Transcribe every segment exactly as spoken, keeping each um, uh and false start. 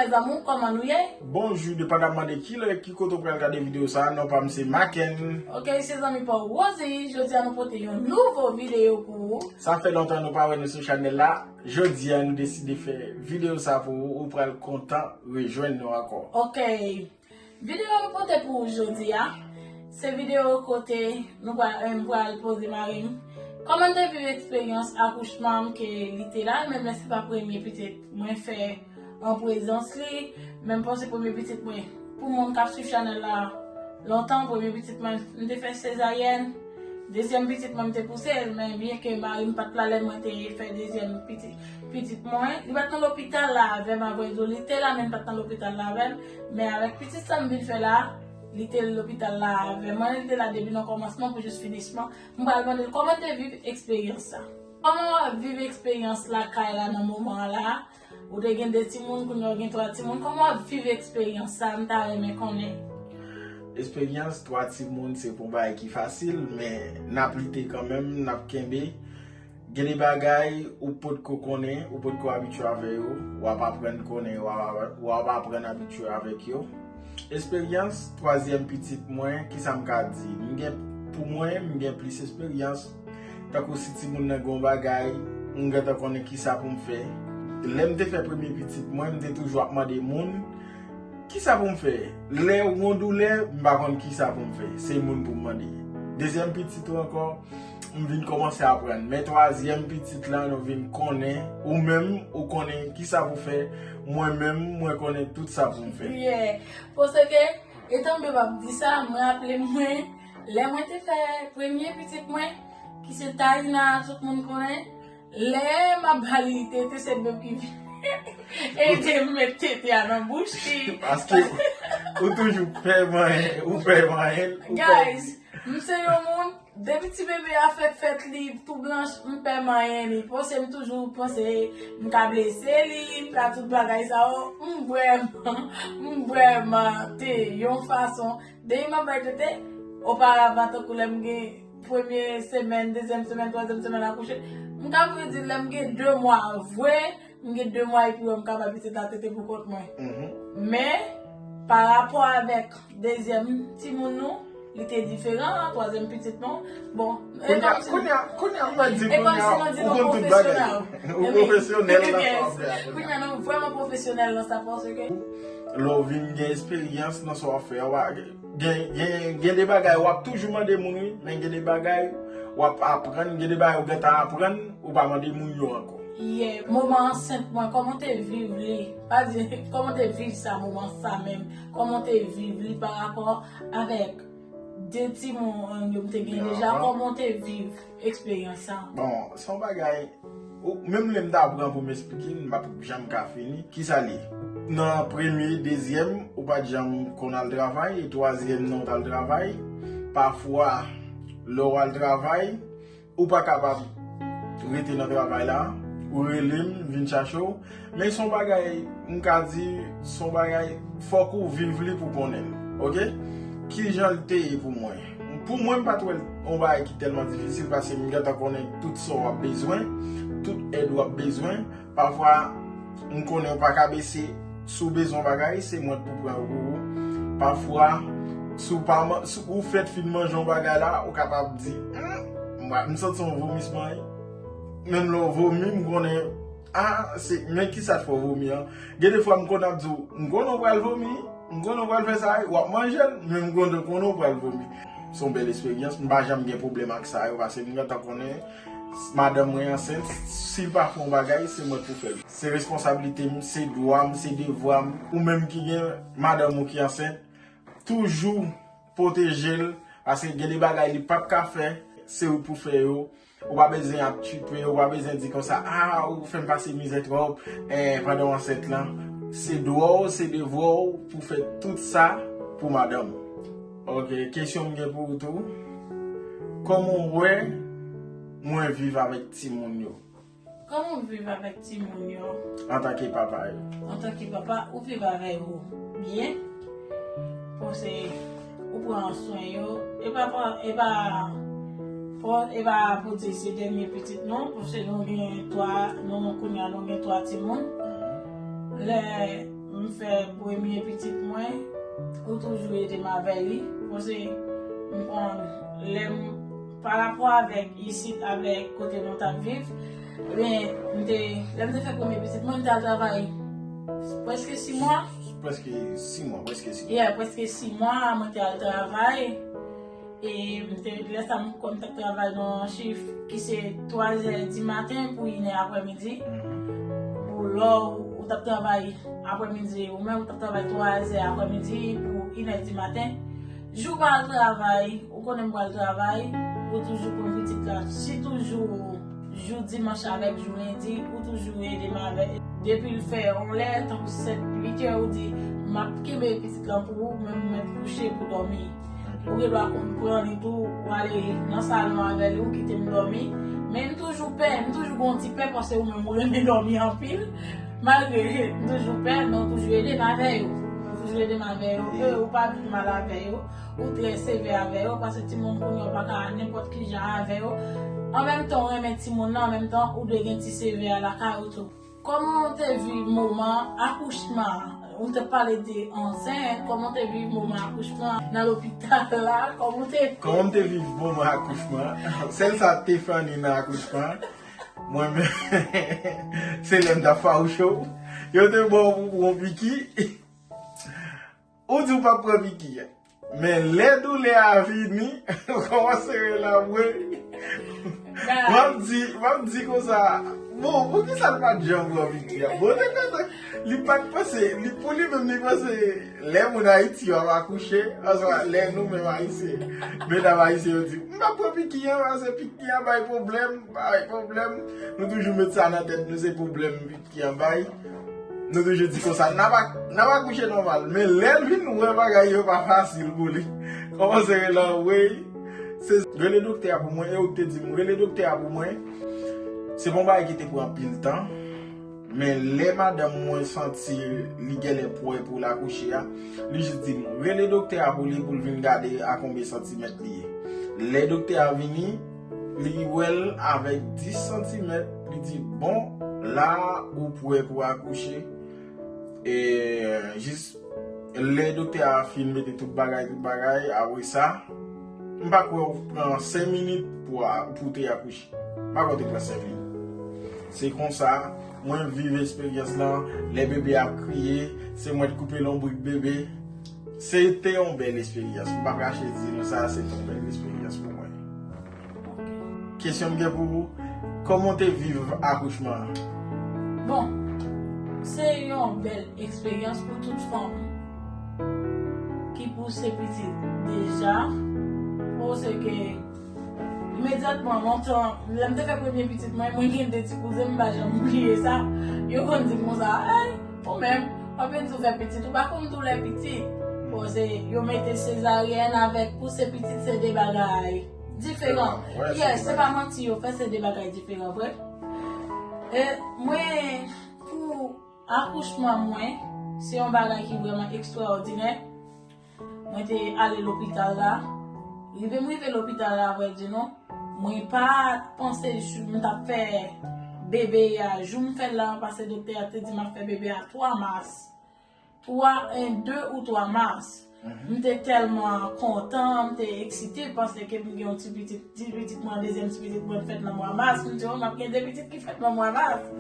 Mes amours, kòman nou ye? Bonjou, depandaman de ki lè, ki kote w pral gade videyo sa a, non pa m se Maken. Ok, se zanmi pa w Rosie, jodi a nou pote yon nouvo videyo pou ou. Sa fè lontan nou pa wè nou sou chanèl la, jodi a nou deside fè videyo sa pou ou, ou pral kontan rejwenn nou ankò. Ok, videyo nou pote pou ou jodi a, se videyo kote nou pral, eh, m pral poze mari m kòman m te viv eksperyans akouchman m ke li te la, menm lè se pa premye pitit mwen fè an prezans li, men m panse premye pitit mwen, pou moun k ap swiv chanèl la lontan, premye pitit mwen, m te fè sezaryèn, dezyèm pitit mwen, m te pouse l, men byen ke mari m pa t la lè mwen te fè dezyèm pitit, pitit mwen, li pa t nan lopital la avè m, apre tou, li te la, men li pa t nan lopital la avè m, men avèk pitit sa m vin fè la, li te lopital la avè mwen, li te la depi nan kòmansman pou jis finisman. M pral mande l kòman l te viv eksperyans sa. Kòman w ap viv eksperyans lakay la nan moman an la? Ou te gen de timoun, kounye a w gen twa timoun. Kòman w ap viv eksperyans sa? M ta renmen konnen. Eksperyans twa timoun se pa yon bagay ki fasil, men n ap lite kanmenm, n ap kenbe. Gen de bagay ou potko konnen, ou potko abitye avè yo, w ap aprann konnen, w ap, w ap aprann abitye avèk yo. Eksperyans twazyèm pitit mwen, kisa m ka di? M gen, pou mwen, m gen plis eksperyans. Tankou si timoun nan gen yon bagay, m gentan konnen kisa pou m fè. Lè m te fè premye pitit mwen, m te toujou ap mande moun, kisa pou m fè? Lè ou gen yon doulè, m pa konn kisa pou m fè. Se moun pou m mande. Dezyèm pitit ou ankò, m vin kòmanse aprann. Men twazyèm pitit la, nou vin konnen. Ou menm, ou konnen kisa pou fè. Mwen menm, mwen konnen tout sa pou m fè. Yeah. Paske, etan m ap di sa, mwen raple mwen, lè mwen te fè premye pitit mwen, ki se Taina, tout moun konnen, lè m ap ba li tete, se menm ki vin ede m met tete a nan bouch li. Paske ou toujou pè manyen, ou pè manyen, ou pè. Guys, m se yon moun, depi ti bebe a fèk fèt, li tou blanch, m pè manyen li. Paske m toujou panse m ka blese li, m ka tout bagay sa yo. M vrèman, m vrèman te yon fason, depi m ap bay tete, oparavan, tankou lè m gen premye semèn, dezyèm semèn, twazyèm semèn akouche, m ka vle di lè m gen de mwa vre, m gen de mwa epi wè m ka bay pitit la tete pou kont mwen. Mhm. Men, pa rapò avèk dezyèm timoun nou, li te diferan, twazyèm pitit nou. Bon, e kòmsi, kounye a, kounye a, kounye a, m pa di, e kounye a, kòmsi nou di nou pwofesyonèl. Ou pwofesyonèl nan sa w ap fè a, kounye a. Kounye a, nou vrèman pwofesyonèl nan sa, paske lè w vin gen eksperyans nan sa w ap fè a, w a, gen, gen, gen de bagay w ap toujou mande moun, wi, men gen de bagay w ap aprann, gen de bagay ou gentan aprann, ou pa mande moun yo ankò. Yeah, moman ansent mwen, kòman w te viv li? Pa di, kòman w te viv sa, moman sa menm? Kòman w te viv li pa rapò avèk de timoun yo m te gen deja? Kòman w te viv eksperyans sa? Bon, se yon bagay, ou, menm lè m ta pran pou m esplike l, m p ap janm ka fini. Kisa l ye? Nan premye, dezyèm, ou pa t janm konn al travay, e twazyèm nan ou t al travay. Pafwa, lè w al travay, ou pa kapab rete nan travay la, ou rele m, m vin chache w. Men se yon bagay, m ka di, se yon bagay, fòk ou viv li pou konnen l, ok? Kijan l te ye pou mwen? Pou mwen, m pa t wè l yon bagay ki tèlman difisil, paske m gentan konnen tout sa w ap bezwen, tout èd w ap bezwen. Pafwa, m konnen w pa ka bese, si w bezwen yon bagay, se mwen k pou pran yo pou ou. Pafwa, si w pa man-, si ou fèt fin manje yon bagay la, ou kapab di, "Hmm, m, m santi yon vomisman, wi." Menm lè w vomi, m konnen, ah, se, men kisa k fè w vomi an? Gen de fwa, m konn ap di w, "M konnen w pral vomi, m konnen w pral fè sa, wi." W ap manje l, men m konnen, konnen w pral vomi. Se yon bèl eksperyans, m pa janm gen pwoblèm ak sa yo, paske m gentan konnen madanm mwen ansent, si l pa fè yon bagay, se mwen k pou fè l. Se responsablite m, se dwa m, se devwa m. Ou menm ki gen madanm ou ki ansent, toujou pwoteje l, paske gen de bagay li p ap ka fè, se ou k pou fè yo. Ou pa bezwen ap tchipe, ou pa bezwen di konsa, "Ah, ou fè m pase mizè twòp, eh, pandan w ansent lan." Se dwa w, se devwa w pou fè tout sa pou madanm ou. Ok, kesyon m gen pou ou tou. Kòman w wè mwen viv avèk timoun yo? Kòman w viv avèk timoun yo? Antanke papa yo. Antanke papa, ou viv avè yo byen? Paske ou pran swen yo. E pa, pa, e pa, pa, e pa pou di se dènye pitit non, paske nou gen twa, nou kounye a nou gen twa timoun. Mhm. Lè M fè premye pitit mwen, ou toujou ede m avè li. Paske m konn lè m, parapò avèk isit, avèk kote nou t ap viv, men m te, lè m te fè premye pitit mwen, m te al travay prèske sis mwa. Prèske sis mwa, prèske sis mwa. Yeah, prèske sis mwa, mwen te al travay. E m te, lè sa m konn t ap travay nan chif ki se twa zè di maten pou inè aprèmidi. Pou lè w t ap travay aprèmidi, ou menm ou t ap travay twa zè aprèmidi pou inè di maten. Jou pa al travay, ou konnen m pral travay, ou toujou konn pitit la. Si toujou jou dimanch avèk jou lendi, ou toujou ede m avè. Depi l fè yon lè, tankou sèt, uit è, ou di, "M ap kenbe pitit lan pou ou, men m mèt kouche pou dòmi." Ok. Ou gen dwa konn pran li tou, ou ale nan salon avè li, ou kite m dòmi. Men m toujou pè, m toujou gen yon ti pè, paske ou menm ou renmen dòmi anpil. Malgre m toujou pè, men ou toujou ede m avè yo. Ou toujou ede m avè yo. E ou pa viv mal avè yo. Ou trè sevè avè yo, paske timoun kounye a ou pa ka nenpòt ki jan avè yo. An menm tan, ou renmen timoun nan, an menm tan, ou dwe gen ti sevè a lakay ou tou. Kòman w te viv moman akouchman an? Ou te pale de ansent, kòman w te viv moman akouchman nan lopital la? Kòman w te Kòman m te viv moman akouchman an? Sèl sa Stefani nan akouchman an. Mwen menm, se lè m t ap fawouche w. Yo te ba w pou pran piki. Ou di w p ap pran piki a. Men lè doulè a vini, ou kòmanse rele anmwey. W ap di, w ap di konsa, "Bon, poukisa l pa t janm pran piki a?" Bon, te kontan, li pa t panse, li, pou li menm, li panse lè moun Ayiti yo ap akouche, oswa lè nou menm Ayisyen, medam ayisyen yo di, "M p ap pran piki an, paske piki an bay pwoblèm, bay pwoblèm." Nou toujou met sa nan tèt nou, se pwoblèm ki an bay. Nou toujou di konsa, "N ap ak-, n ap akouche nòmal." Men lè l vin wè bagay yo pa fasil pou li, kòmanse rele anmwey. Se rele doktè a pou mwen, e ou te di m, "Rele doktè a pou mwen." Se pa yon bagay ki te pran anpil tan. Men lè madanm mwen santi li genlè pwè pou l akouche a, li jis di m, "Rele doktè a pou li, pou l vin gade a konbyen santimèt li ye." Lè doktè a vini, li wè l avèk dis santimèt, li di, "Bon, la ou pwè pou akouche." E jis lè doktè a fin mete tout bagay, tout bagay, apre sa, m pa kwè ou pran senk minit pou a, pou te akouche. M pa kwè ou te pran senk minit. Se konsa, mwen viv esperyans lan, lè bebe ap kriye, se mwen t koupe lonbrik bebe. Se te yon bèl esperyans. M p ap kache di nou sa, se te yon bèl esperyans pou mwen. Kesyon m gen pou ou, kòman w te viv akouchman an? Bon, se yon bèl eksperyans pou tout fanm ki pouse pitit deja. Paske imedyatman, lontan, lè m te fè premye pitit mwen, mwen gen de ti kouzen, m pa janm bliye sa. Yo konn di m konsa, "Ay, ou menm, w ap vin tou fè pitit, ou pa konn doulè pitit." Bon, se, yo mete sezaryèn avèk pouse pitit, se de bagay diferan. Yes, se pa manti yo fè, se de bagay diferan, vre. E mwen, pou akouchman mwen, se yon bagay ki vrèman ekstraòdinè. Mwen te ale lopital la. Rive m rive lopital la, vrè di nou, mwen pa t panse jou m t ap fè bebe a, jou m fè l la, paske doktè a te di m ap fè bebe a twa mas. Twa, en, de ou twa mas. M te tèlman kontan, m te eksite, paske m gen yon ti pitit, ti pitit mwen, dezyèm ti pitit mwen fèt nan mwa mas. M di, "Oh, m ap gen de pitit ki fèt nan mwa mas."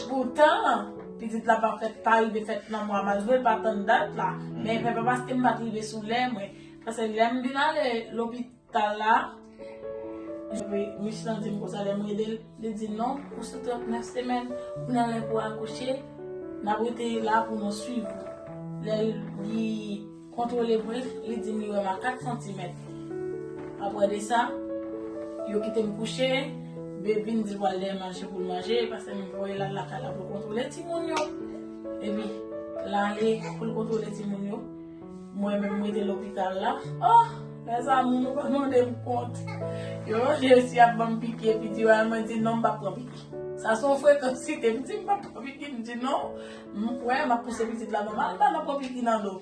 Poutan, pitit la pa fèt, pa rive fèt nan mwa mas vre, l pa tann dat la. Men se pa paske m pa t rive sou lè mwen. Paske lè m vin ale lopital la, epi Mich lan di m konsa, lè m rele l, li di, "Non, ou sou trannèf semèn, ou nan lè pou akouche, n ap rete la pou nou swiv ou." Lè li kontwole mwen, li di m li wè m a kat santimèt. Apre de sa, yo kite m kouche, bebe m di l pral dèyè manje pou l manje, paske m voye l al lakay la pou l kontwole timoun yo. Epi, l ale pou l kontwole timoun yo. Mwen menm, m rete lopital la. Oh, mezanmi, nou pa mande m kont. Yo resi ap ban m piki, epi di, "Ay, mwen di, 'Non, m p ap pran piki.'" Sa se yon frekansite. M di, "M p ap pran piki." M di, "Non, m kwè m ap pouse pitit la nòmalman, m ap pran piki nan do."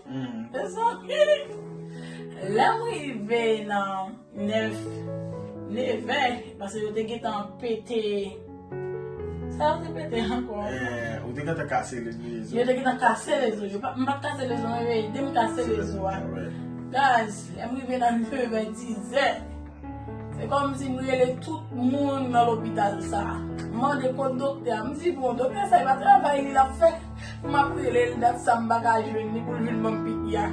Mezanmi, lè m rive nan nèf, nevè, paske yo te gentan pete Sa yo te pete ankò. Eh, ou te gentan kase lezo. Yo te gentan kase lezo. Yo pa, m pa t kase lezo, men yo ede m kase lezo a. Guys, lè m rive nan nevè, dizè, se kòmsi m rele tout moun nan lopital sa. M mande kot doktè a. M di, "Bon, doktè sa, e pa travay li l ap fè." M ap rele l, dat sa m pa ka jwenn li pou l vin ban m piki a.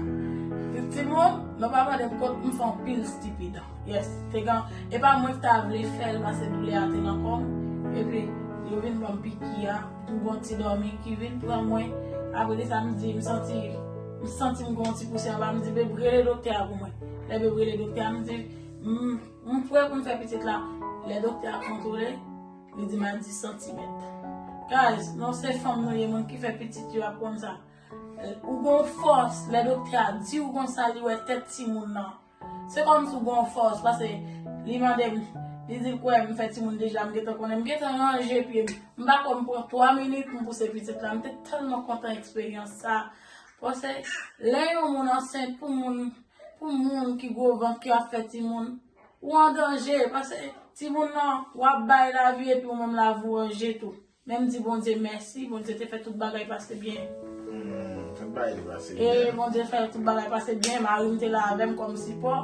Timoun, nou pa mande m kot, m fè anpil stipid. Yes, te gen, e pa mwen ki ta vle fè l pase doulè a te nan kò m. Epi, yo vin ban m piki a, m gon ti dòmi ki vin pran mwen. Apre de sa, m di, m santi, m santi m gon ti pouse anba, m di, "Beb, rele doktè a pou mwen." Lè Beb rele doktè a, m di, "M, m prè pou m fè pitit la." Lè doktè a kontwole, li di m a dis santimèt. Guys, non se fanm nou ye, moun ki fè pitit yo ap konn sa. Ou gon fòs, lè doktè a di w konsa, li wè tèt timoun nan. Se kòmsi w gon fòs, paske li mande m, li di l kwè m fè timoun deja, m gentan konnen, m gentan ranje pye m. M pa kwè m pran twa minit pou m pouse pitit la. M te tèlman kontan eksperyans sa. Paske lè yon moun ansent pou moun, pou moun ki gwo vant ki ap fè timoun, ou an danje, paske timoun nan, w ap bay lavi epi ou menm lavi w an je tou. Men m di Bondye mèsi, Bondye te fè tout bagay pase byen. Hmm, tout bagay te pase byen. E Bondye fè tout bagay pase byen, mari m te la avè m kòm sipò.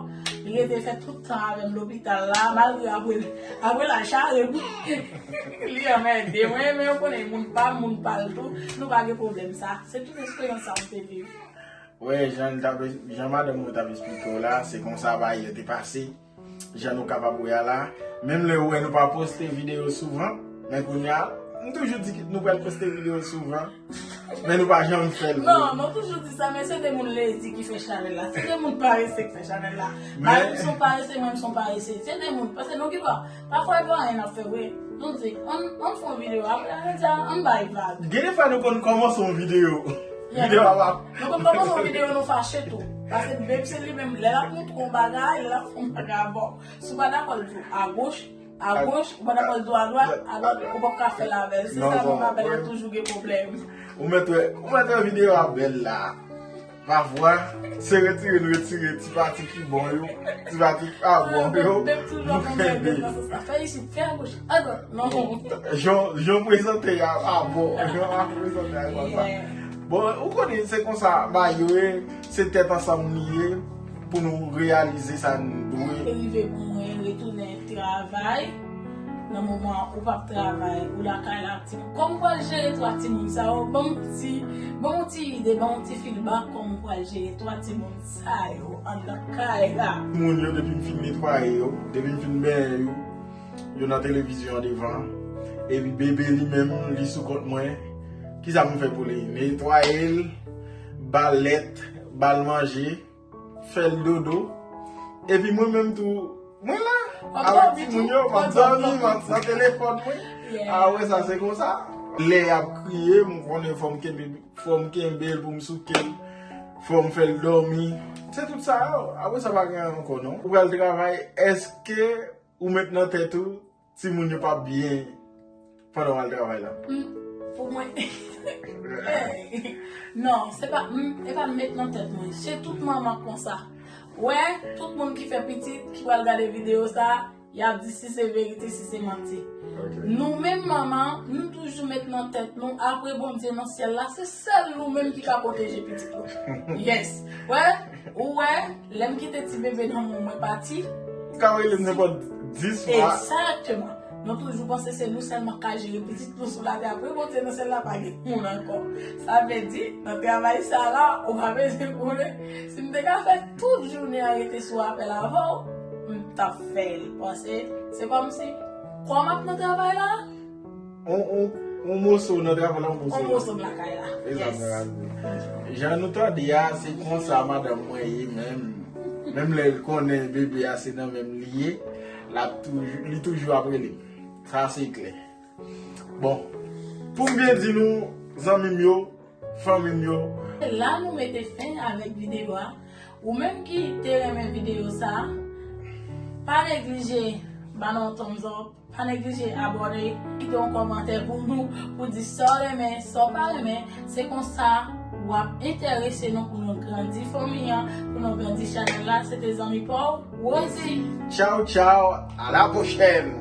Li rete fè tout tan avè m lopital la, malgre apre, apre l al chare m. Li anmède mwen, men ou konnen moun pa m, moun pa l tou. Nou pa gen pwoblèm sa. Se tout eksperyans sa m te viv. Wi, jan l t ap, jan madanm mwen t ap esplike w la, se konsa bagay yo te pase. Jan nou kapab wè a la. Menm lè ou wè nou pa poste videyo souvan, men kounye a, m toujou di nou pral poste videyo souvan, men nou pa janm fè l vre. Non, nou toujou di sa, men se de moun lezi ki fè chanèl la. Se de moun parese ki fè chanèl la. Mari m se yon parese, mwen m se yon parese. Se de moun, paske nou gen dwa, pafwa e pa anyen n ap fè vre. Nou di, ann, ann fè yon videyo, apre, ann di, ann bay vag. Gen de fwa nou konn kòmanse yon videyo. Videyo a pa. Nou konn kòmanse yon videyo, nou fache tou. Paske Beb se li menm, lè l ap montre yon bagay, lè l ap fè yon bagay a bò. Si w pa dakò l di w agoch, agoch, ou pa dakò l di w adwat, adwat, ou p ap ka fè l avè l. Se sa m avè l, yo toujou gen pwoblèm. Ou mèt wè, ou mèt wè videyo a bèl la. Pafwa, se retire n retire ti pati ki bon yo, ti pati ki pa bon yo, nou kenbe. Fè isit, fè agoch, adwat, non. Jan, jan prezante a pa bon, jan a prezante a pa bon. Bon, ou konnen se konsa bagay yo ye, se tèt ansanm li ye pou nou reyalize sa n dwe. Te rive pou mwen retounen travay. Nan moman ou p ap travay, ou lakay la ak timoun. Kòman ou pral jere twa timoun sa yo? Ban m ti, ban m ti ide, ban m ti feedback kòman ou pral jere twa timoun sa yo anndan kay la. Timoun yo, depi m fin netwaye yo, depi m fin benyen yo, yo nan televizyon an devan. Epi bebe li menm, li sou kont mwen. Kisa m fè pou li? Netwaye l, ba l lèt, ba l manje, fè l dodo. Epi mwen menm tou, mwen la. Avèk timoun yo, m ap dòmi, m ap nan telefòn mwen. A wè sa, se konsa. Lè y ap kriye, m konnen fò m kenbe, fò m kenbe l pou m souke l. Fò m fè l dòmi. Se tout sa yo. Apre sa, pa gen ankò, non. Ou pral travay, èske ou met nan tèt ou, timoun yo p ap byen pandan w al travay la? Hmm, pou mwen. Non, se pa, hmm, e pa met nan tèt mwen. Se tout manman konsa. Wè, tout moun ki fè pitit, ki pral gade videyo sa, y ap di si se verite, si se manti. Nou menm manman, nou toujou met nan tèt nou, apre Bondye nan syèl la, se sèl nou menm ki ka pwoteje pitit nou. Yes. Wè, ou wè, lè m kite ti bebe nan men w, mwen pati. Ou ka rele m nenpòt dis fwa. Egzakteman. Nou toujou panse se nou sèlman k ka jere pitit nou sou latè. Apre Bondye nan syèl la, pa gen moun ankò. Sa vle di, nan travay sa la, ou pa bezwen konnen. Si m te ka fè tout jounen an rete sou apèl avè w, m t ap fè l. Paske se kòmsi, kòm ap nan travay la, On, on, on moso nan travay la, on moso. On moso nan lakay la. Yes. Jan nou tande a, se konsa madanm mwen ye menm. Menm lè l konnen bebe a se nan men m li ye, l ap toujou, li toujou ap rele m. Sa se klè. Bon, pou m byen di nou, zanmi m yo, fanmi m yo. La nou mete fen avèk videyo a. Ou menm ki te renmen videyo sa, pa neglije ba nou yon thumbs up, pa neglije abòne, kite yon kòmantè pou nou, pou di sa w renmen, sa w pa renmen. Se konsa w ap enterese nou pou nou grandi fanmi an, pou nou grandi chanèl la. Se te zanmi pa w, Rosie. Tchaw, tchaw, à la prochaine.